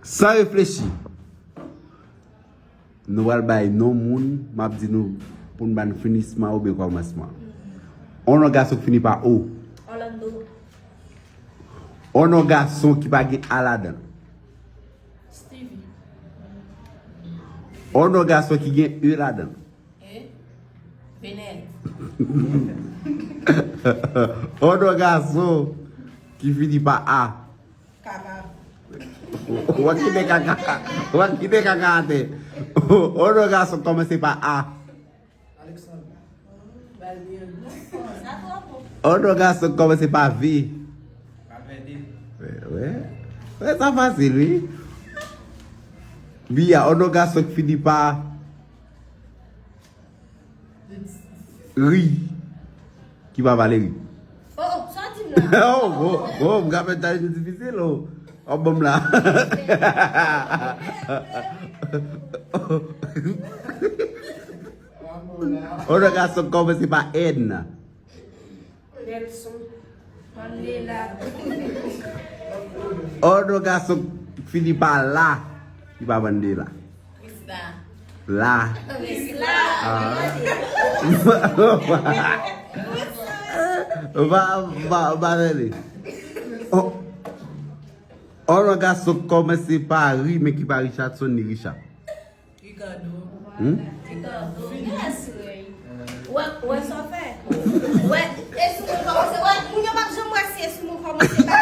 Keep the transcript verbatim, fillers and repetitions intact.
San reflechi, nou pral bay non moun, m ap di nou pou n ban finisman oubyen kòmansman. On non gason ki fini pa O. Orlando. On non gason ki pa gen A ladan l. Stevie. On non gason ki gen E ladan l. E. Venel. On non gason ki fini pa A. Kaka. W ap kite kaka, w ap kite kaka atè. On non gason ki kòmanse pa A. Alexandre. Valmir. Sa twò bon. On non gason ki kòmanse pa V. Valverde. Wè, wè. Wè, sa fasil, wi. Biya, on non gason ki fini pa Ri. Ki pa Valeri. Oh, oh, sa di m la. Oh, oh, oh, m ka fè tèlman difisil, oh. Oh, bon, la. On non gason ki kòmanse pa N. Nelson. Mandela. On non gason ki fini pa La. Ki pa Mandela. Krista. La. Krista. Ah. Va, va, va, rele. Oh. On non gason ki kòmanse pa Ri, men ki pa Richardson ni Richard. Ricardo. Hmm? Ricardo. Yes, Ray. Wè, wè sa w fè. Wè, e sou moun kòmanse. Wè, moun yo p ap janm wè si e sou moun kòmanse pa.